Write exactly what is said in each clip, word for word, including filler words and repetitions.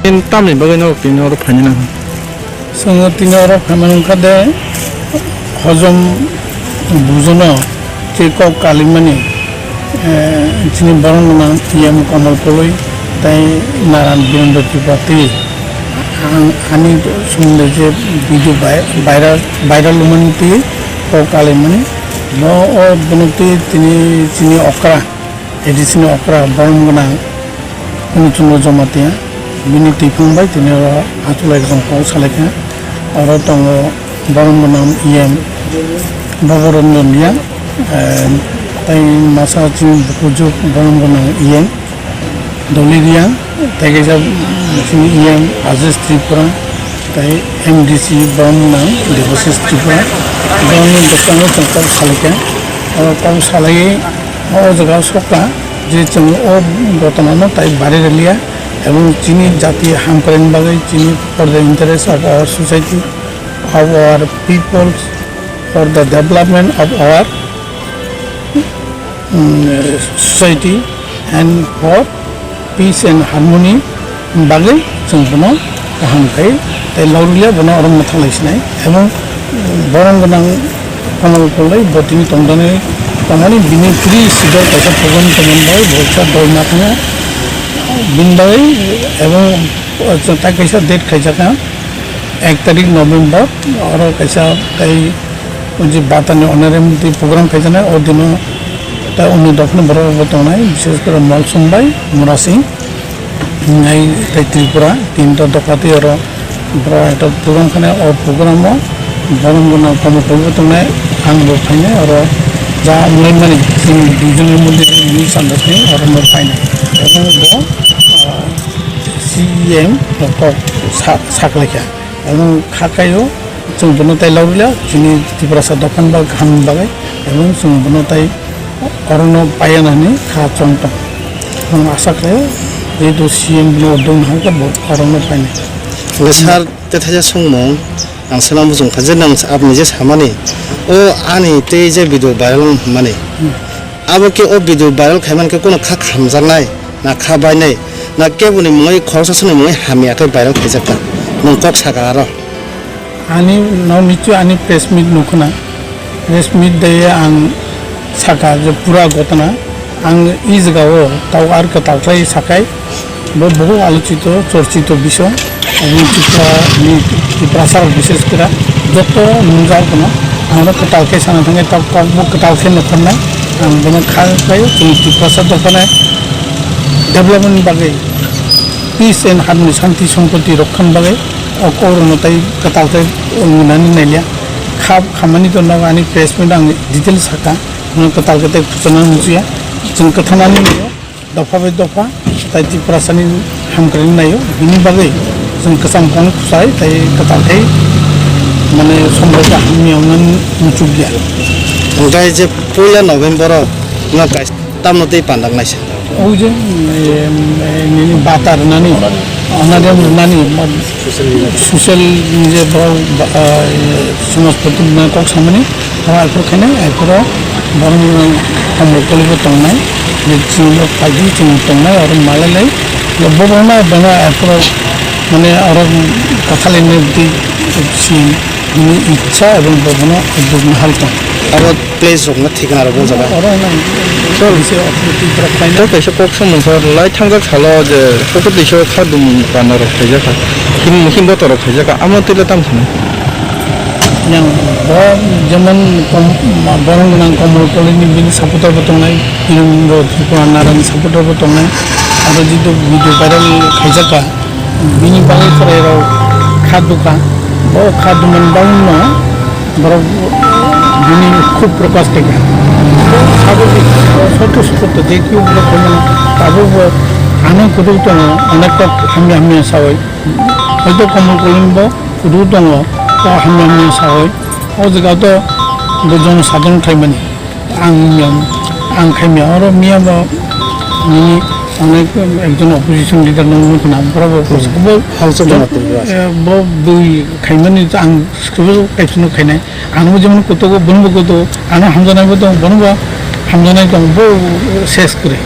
Tamni bagwi norok tini oro phaina nang? Chwng tini oro phaimani wngkha de, hojom bujono tei kok kalimani, eh, chini borok gwnang P M Komol Koloi tei Naran Birendra Tripura tei ang, ani somondo je video vi-, viral, viral wngmani tei kok kalimani, bo o bono tei tini chini okra, A D C ni okra borok gwnang Purno Chandra Jamatia, bini twiphang bai tini oro achuk lai rok kok salaikha. Oro tongo borok gwnang E M Bhogoranjan Reang, eh, tei masa chini bukujuk borok gwnang E M Doli Reang, tei kaisa, mm, chini E M Rajesh Tripura, tei M D C borok gwnang Debashish Tripura, borokni bwskango chwng kok salaikha. Oro kok salaiwi o jaga o sokha je chwng o gotona no tai bari rwliya, ebong chini jati hamkraini bagwi, chini for the interest of our society, of our peoples, for the development of our, mm, society and for peace and harmony bagwi chwng bono kaham khai tei lorwkle bono oro mwthalai sinai, ebong borok gwnang Komol Koloi bo tini tongthani tongmani bini free schedule kaisa program tongmani bagwi bo kisa dol ma thangya bini bagwi, ebong tai kaisa date khaijakha ek tarik November, oro kaisa tei O je Batani honorary twi program khaijaknai, o dino tai onno dophani borok rok bo tongnai, bishes kore Molsom bai Murasing, hai tei Tripura, tinta dopha twi oro borok ekta program khainai. O program o borok gwnang Komol Koloi bo tongnai, ang bo phainai, oro ja wnglaimani chini duijon ni moddhe news understanding oro no phainai, ebong bo, ah, C E M rok kok sa-, saklaikha. Ebong kha kaio, chwng bono tai lorwila, chini Tiprasa dophani bagwi, kaham ni bagwi, ebong chwng bono tai orono paiya nani kha chong tong. Ang asa khlaio, jehetu C M no dong hai khe bo orono painai. Hwnkhe sir, tethaisa swngmung, ang swngna muchung kha je nang aboni je samani, o ani tei je video viral wng hwnmani. Hmm. Abo khe o video viral khaimani khe kono kha khamjaknai, na kha bainai, na keboni mungwi khoroksa songni mungwi hamya khe viral khaijak kha. Nwng kok saka aro. Ani no nichu ani press meet nukhuna. Press meet de ang saka je pura gotona. Ang i jaga o tau ar kwtal khlai sakai. Bo bohuk alochito, chorchito bisoy. Aboni Tripura ni Tiprasa rok bishes kora joto nungjak bono ang no kwtal khe sana thangwi tok tok bo kwtal khe nokharnai. Ang bono kha khlai chwng Tiprasa dophani development ni bagwi, peace and harmony, shanti sompoti rokha ni bagwi o kok rok no tai kwtal khe nani nailia. Kha khamani to nogo ani press meet ang detail saka, ang kwtal khe tai khwchangma muchungya. Chwng kwthanani nio. Dopha bai dopha tai Tiprasani hamkraini naio, bini bagwi chwng kwcham kong kwchai tai kwtal khe mane somrokhe hamya wngnani muchukya. Hwnkhe je puila November o no kaisa tamno tei pandak naisa. O je, em, em, nini bata rwnani, onarem rwnani, social ni je borok ba, ah, somaj photo rwnani kok samani, abo aphuru khainai, aphuru borok ni Komol Koloi bo tongnai, je chini nok phaidi chwng tongnai, oro malai lai, bo borok no bana aphuru mane oro kwthalaini twi chini bini ichha ebong bo bono dukna hari tong. Abo place rok no thikna rok bo jaga. Oro nang Sir, bisi authority borok khaina. Tei kaisa kok samung sir, lai thangjak salo je kok twiso kha dum bana rok khaijak kha. Him, him boto rok khaijak kha. Amo twi le tam thani. Yang bo jemon kom-, borong gwnang Komol Koloi ni bini supporter bo tongnai, Birendra Tripura Naran supporter bo tongnai. Aro jitu video viral khaijak kha. Bini bagwi chwrairok kha dukha, bo kha dumani bagwino borok bini khub prokash khaikha. Bo sabo je soto soto je kiu borok khaimano, tabukbo ano kwrwi tongo, onek kok hamya hamya saui. Hoito Komol Koloi bo kwrwi tongo, o hamya hamya saui. O jaga to bo jono sadhana khlaimani. Ang miyam, ang khai miya, oro miya bo nini onek ekjon opposition leader nang nukho na, borok bo, hmm, bo, halchok bo, jamaat ni, eh, bo bui khaimani to ang script kaisa nuk khainai. Ano bo jemon kutogo, bono bo kutogo, ano hamjanai bo tong, bono bo hamjanai tong, bo ses kwrwi.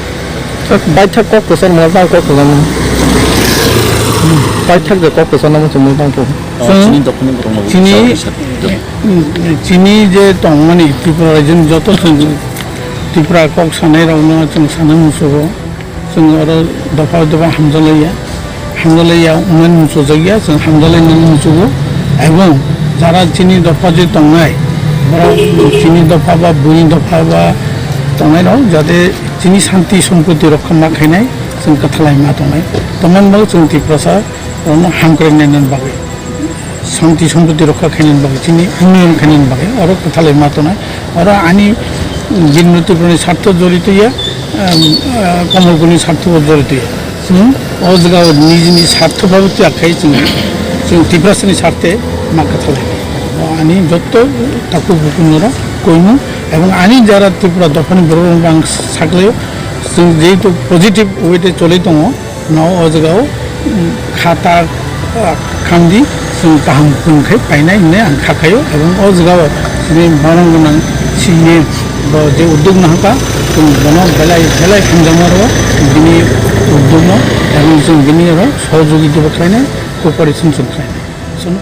Baithak kok kwchar mo, bang kok kwchar mo. Hmm. Paithak je kok kwchangma chumui tongkho. Chwng chini dophani borokno chini, sawi sa-, mm, chini je tongmani Tripura rajyoni joto chwng Tripura kok sanairokno chwng sanai muchugo. Chwng oro dopha dopha hamjalaiya, hamjalaiya wngmani muchujakya, chwng hamjalainani muchugo. Ebong jara chini dopha je tongnai, borok chini dopha ba buini dopha ba tongnairok jate chini santi somproti rokha ma khainai, chwng kwthalai ma tongnai. Tamoni bagwi chwng Tiprasa rokno hamkrai nainani bagwi, santi somproti rokha khainani bagwi, chini unnoyon khainani bagwi oro kwthalai ma tongnai. Oro ani Bini Tripurani sartho jorito ya, um, uh, Komolpurni sartho jorito ya. Chwng o jaga o nijini sartho babote akhai chwng, chwng Tiprasani sarthe ma kwthalai. O ani jotto takhuk bukhuk norok koimu ebong ani jara Tripura dophani borok rok ang saklaio. Chwng jehetu positive way te cholai tongo. No, o jaga o, um, kha ta, ah, khamdi, chwng kaham khum khe painai hinwi ang kha khaio, ebong o jaga o chini borok gwnang C E M bo je uddog nahaka, chwng bono belai belai hamjakma rwo bini uddog no, ebong chwng bini oro sohojogita bo khlainai, cooperation chwng khlainai.